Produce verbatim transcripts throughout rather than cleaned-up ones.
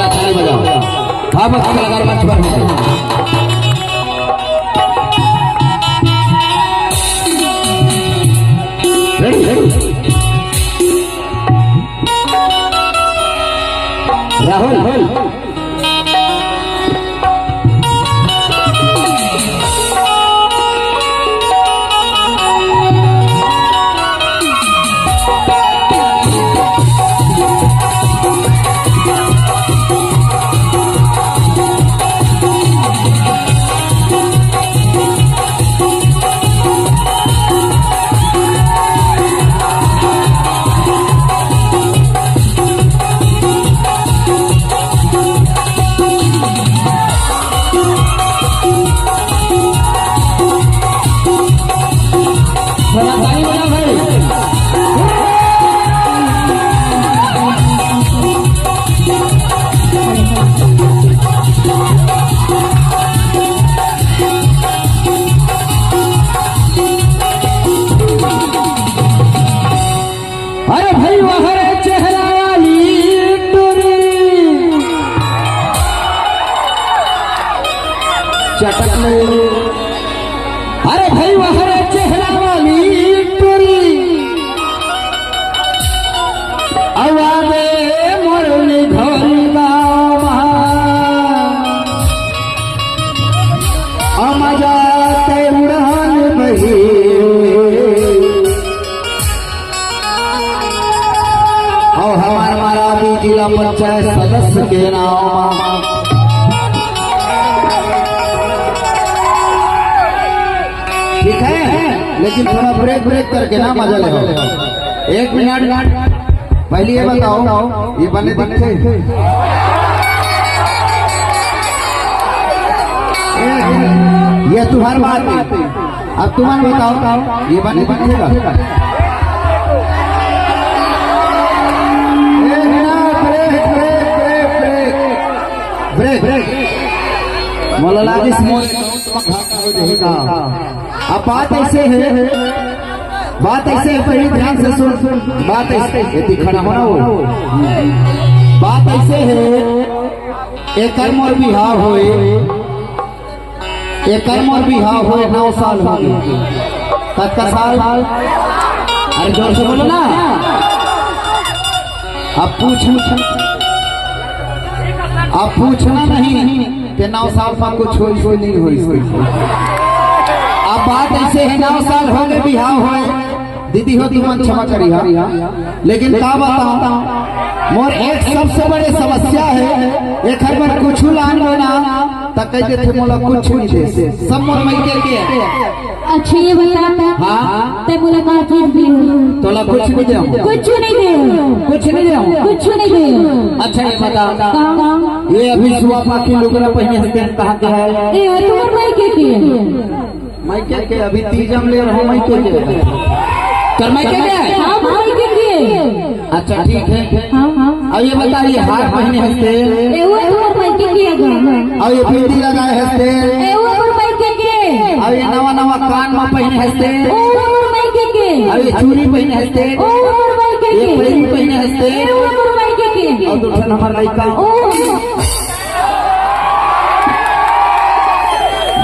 ताली बजाओ। हाँ, बस कलाकार मंच पर हैं। Ready, ready। राहुल, राहुल। अरे भाई, वाह रे चेहरा वाली टूरी। चटक ले। अरे भाई, वाह रे चेहरा वाली टूरी। आवाजे मोरनी घोरी गावा। अमजा ते उड़ान बही। अउ हमर मरावी जिला पंचायत सदस्य के नाम। ठीक है, लेकिन थोड़ा ब्रेक ब्रेक करके ना मजा ले। एक मिनट, पहले ये बताओ, ये बने दिखते? ये तुम्हारी बात है। अब तुम बताओ, ये बने दिखेगा? ए, ना, break, break, break, break. Break, break. मोला लागिस मोर अब बात ऐसे है, बात ऐसे है, पहले ध्यान से सुन, बात ऐसे, ये खड़ा होना हो। बात ऐसे है, एकर मोर बिहाव होए, एकर मोर बिहाव होए, नौ साल हो गए। कतका साल? अरे जोर से बोलो ना। अब पूछ, अब पूछना नहीं कि नौ साल में कुछ होइस कि नहीं होइस। अब बात ऐसे है, नौ साल हो गए बिहाव होए। दीदी हो, तुमन क्षमा करिहा, लेकिन का बताओ, मोर एक सबसे बड़े समस्या है, एकर बर कुछ लान लो ना, त कह देथे मोला कुछ नहीं दे, सब मोर मायके के। अच्छा, ये बता, हाँ? ते मोला का चीज दी? तोला कुछ नहीं दे। कुछ नहीं दे। कुछ नहीं दे। कुछ नहीं दे। अच्छा, ये बता, का? ये अभी सुआ पाखी लुगरा पहिने हस तेन कहाँ के है? ए, ओ तोर मायके के। मायके के, अभी तीजा म ले रहो मायके के। तोर मायके के? हाँ, मायके के। अच्छा, ठीक है। हाँ, हाँ। अब ये बता, ये हार पहिने हस तेन। ए, ओ तोर मायके के गा। अब ये बिंदी लगाए हस तेन। ए, ओ तोर मायके के। अब ये नवा नवा कान में पहिने हस तेन। ओ तोर मायके के। अब ये चूड़ी पहिने हस तेन। ओ तोर मायके के। ये पैरी पहिने हस तेन। ए, ओ तोर मायके के। अब दू ठन हमर लइका। ओ।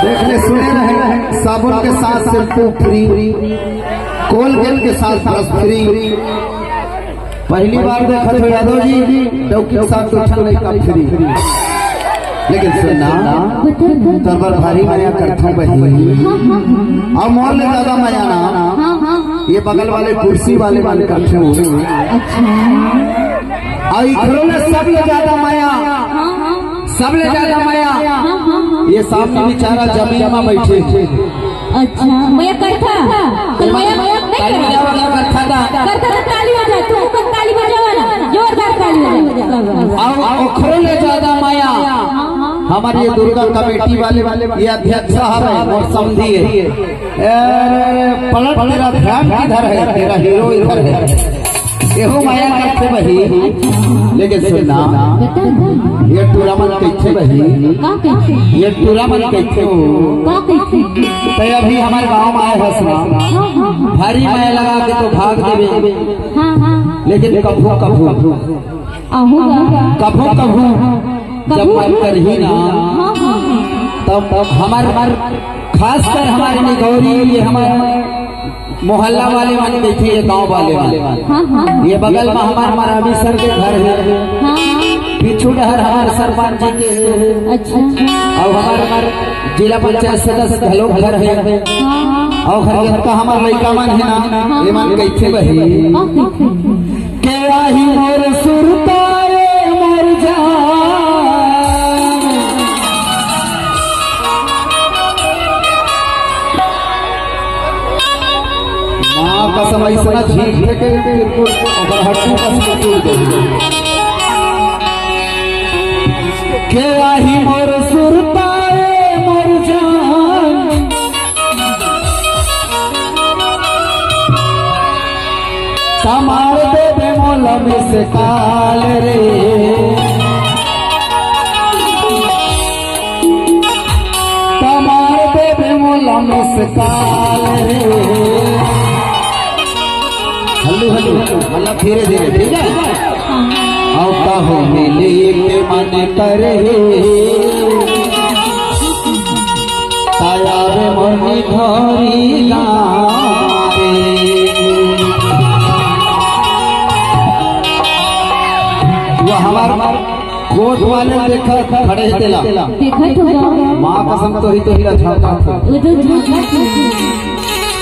देख ले, सुने रहे, साबुन के साथ शैम्पू फ्री, कोलगेट के साथ ब्रश फ्री। पहली बार देखत हो यादव जी, डौकी के साथ दू ठन लइका फ्री। लेकिन सुन ना, तोर बर भारी मया करथों बहिनी। अब मोर ले ज्यादा मया ना, ये बगल वाले कुर्सी वाले मन करथों। अच्छा। अउ इखरो ले सबले ज्यादा मया, सबले ज्यादा मया, ये सामने बेचारा जमीन में बैठे। अच्छा, मया करथा, तो मया, मया नहीं ताली करथा। बजाओ, मया करथा था। करथा तो ताली बजा, तू ऊपर ताली बजावा ना, जोरदार ताली बजा। अउ ओखरो ले ज्यादा मया, हमारे ये दुर्गा कमेटी वाले, ये अध्यक्ष साहब है, मोर समधी है। ए, पलट, तेरा ध्यान किधर है? तेरा हीरो इधर है। एहो मया करथे बहिनी, लेकिन सुन ना, ये टूरा मन कहिथे बहिनी, का कहिथे? ये टूरा मन कहिथे हो। का कहिथे? ते अभी हमर गांव में आए हस ना, हाँ, हाँ, हाँ। भारी मया लगा के तो भाग देबे, हाँ, हाँ, हाँ। लेकिन कभू कभू आहू गा। कभू कभू जब कभू मन करही ना, हाँ, हाँ, हाँ। तब हमर, खासकर हमर निगौरी, ये हमर मोहल्ला वाले मन कहिथे, ये गांव वाले मन। हाँ, हाँ। ये बगल में हमर मरावी सर के घर हे। हाँ, हाँ। पीछू डहर हमर सरपंच जी के हे। अच्छा। अउ हमर जिला पंचायत सदस्य घलो घर हे। हाँ, हाँ। अउ घर के हमर लइका मन हे ना, हाँ, ये मन हाँ। कहिथे बही। हाँ, हाँ। के आही मोर सुरता ए मोर जान। माँ कसम, अइसना झींक दे के बिल्कुल ओकर हड्डी कस के टूट गई। के आही मोर सुरता ए मोर जान। त मार देबे मोला मिस कॉल रे, त मार देबे मोला मिस कॉल रे। हल्लू हल्लू, मतलब धीरे धीरे, ठीक है। अउ कहूँ मिले के मन करे, तयार मोर निगौरी गाँव रे। वो हमर कोट वाले देखत खड़े हे तेला। देखत हो गा। माँ कसम, तोही तोही ला झाँकत हे। वो तो झाँकत हे।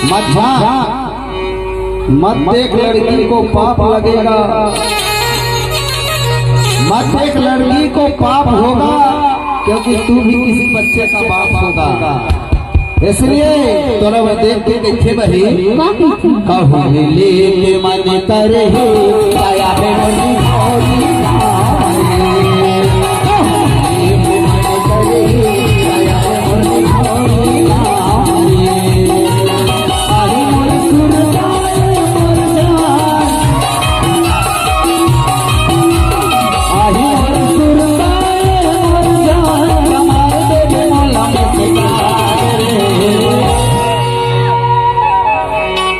मत झाँक। मत देख लड़की को पाप लगेगा, मत देख लड़की को पाप होगा, क्योंकि तू भी किसी बच्चे का बाप होगा। इसलिए तोला वो देख के देखे बही। का कहिथे? कहूँ मिले के मन करे हे, काया में मोरी मोरी।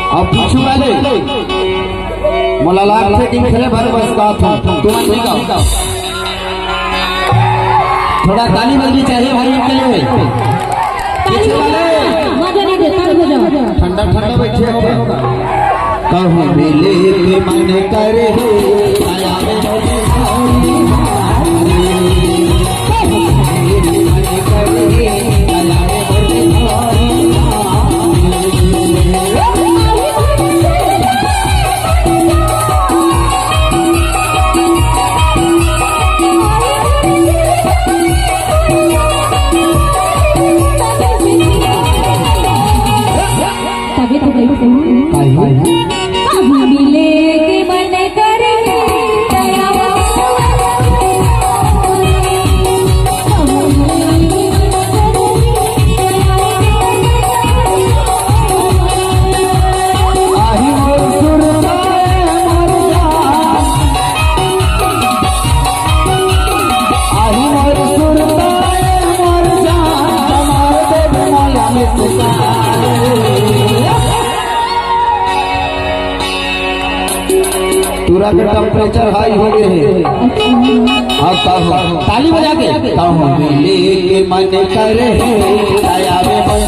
अब पीछू वाले मोला लागथे कि फेरे भर बस गात हूँ, तुमन नहीं गाओ। थोड़ा ताली बजनी चाहिए भाई इनके लिए। पीछे वाले। मजा नहीं देता, रुको जाओ। ठंडा ठंडा बैठे हो। कहूँ मिले के मन करे, आया रे। तबे तो गई सही। काहे? कभी मिले के मन करे, दया आही मोर सुरता ए मोर जान। आही मोर सुरता ए मोर जान। मार दे मोला मिस कॉल। टूरा के temperature high हो गए हे। अब का हो? ताली बजा के। कहूँ मिले के मन करे, दया में बड़ी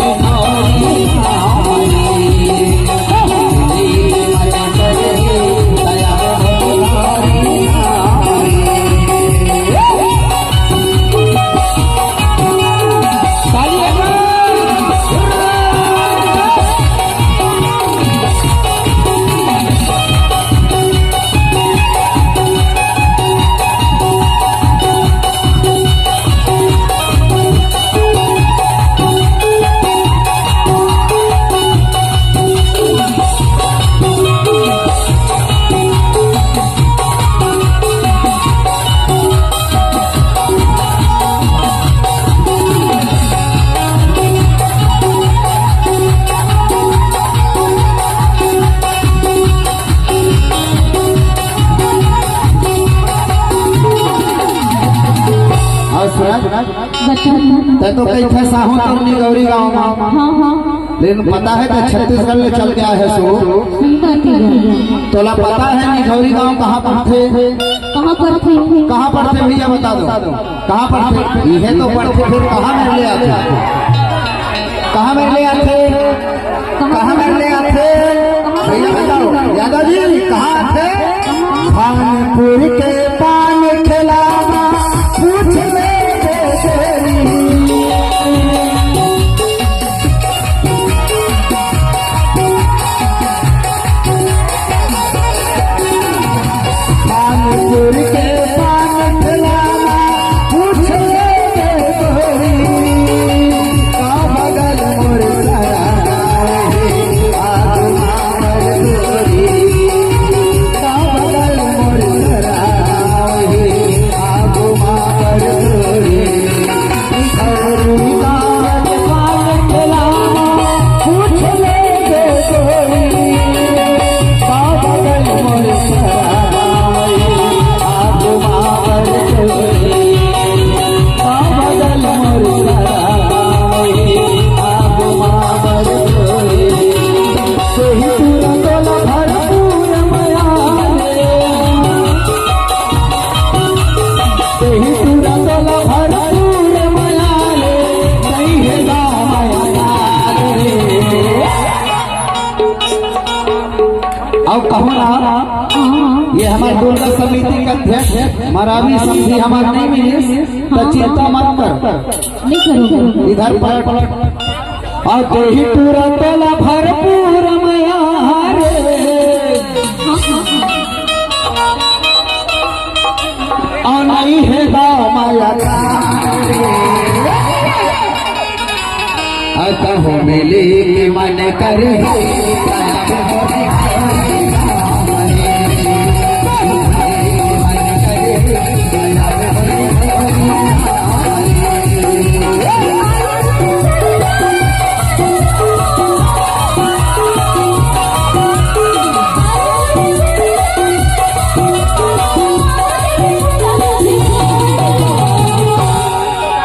हाँ, सुना? बता। तै तो कहिथे साहू तोर निगौरी गाँव मा। हाँ, हाँ। लेकिन पता हे कि छत्तीसगढ़ ले चल के आए हे सो। सही बात हे। तोला पता हे निगौरी गाँव कहाँ पड़थे? कहाँ पढ़थे? कहाँ पढ़थे भैया, बता दो, कहाँ पढ़थे? इहे तो पढ़थे, फिर कहाँ मेर ले आथे? कहाँ मेर ले आथे? कहाँ मेर ले आथे? भैया बताओ, यादव जी, कहाँ आथे? खानपुर के पान ठेला मा पूछ ले तेरी। खानपुर के पान ठेला मा पूछ ले रे गोरी, का बगल मोर सराय हे, आगू मा बर तोरी, का बगल मोर सराय हे, आगू मा बर तोरी। अब कहो ना, ये हमारे दुर्गा समिति के अध्यक्ष मरावी समधी हमारे नहीं मिले, तो चिंता मत कर। नहीं करूँगा। इधर पलट। अउ देही टूरा तोला भरपूर मया रे। अउ नहीं हे दाव मया रे। अतः मिली मन कर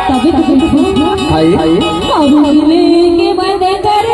तभी तो तुमको आई। अब हम लेके बंद कर।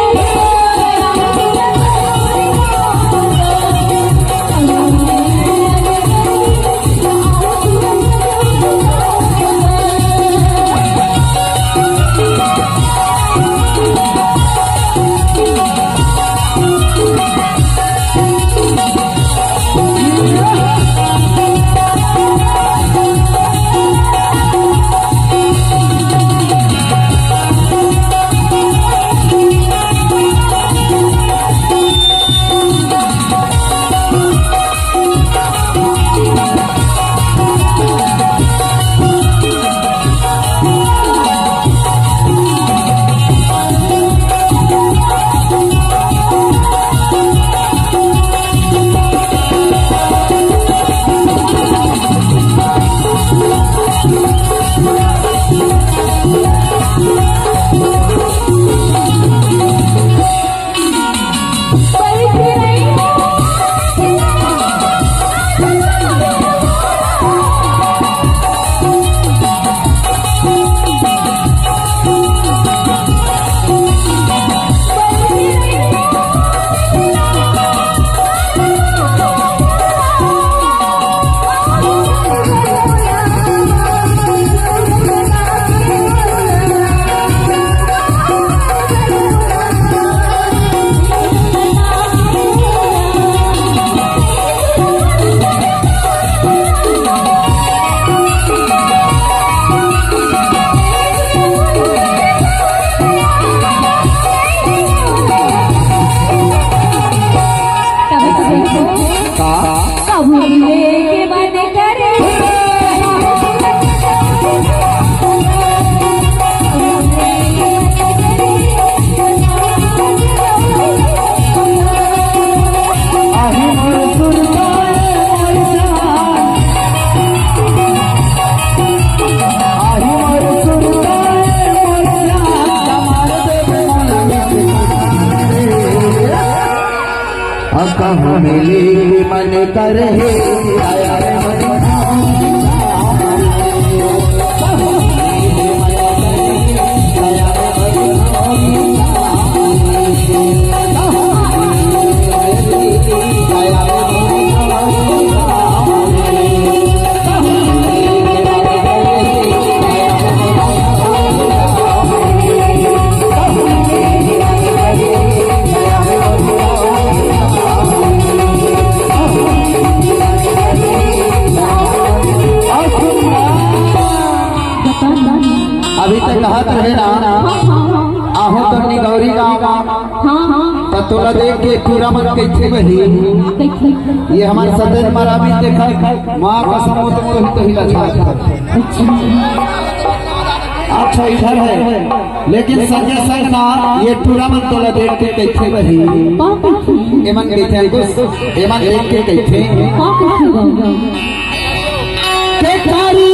का? कबूले के मन करे। कहूँ मिली मन कर हे। देख के टूरा मन कइसे बही। ये हमर सतेन मरामी देखा, माँ कसम, वो तो तोही तोही ला छाप। अच्छा, इधर है, लेकिन संगे संग ना, ये टूरा मन तोला देख के कइसे बही। एमन कइसे अंकुश, एमन देख के कइसे। के कारी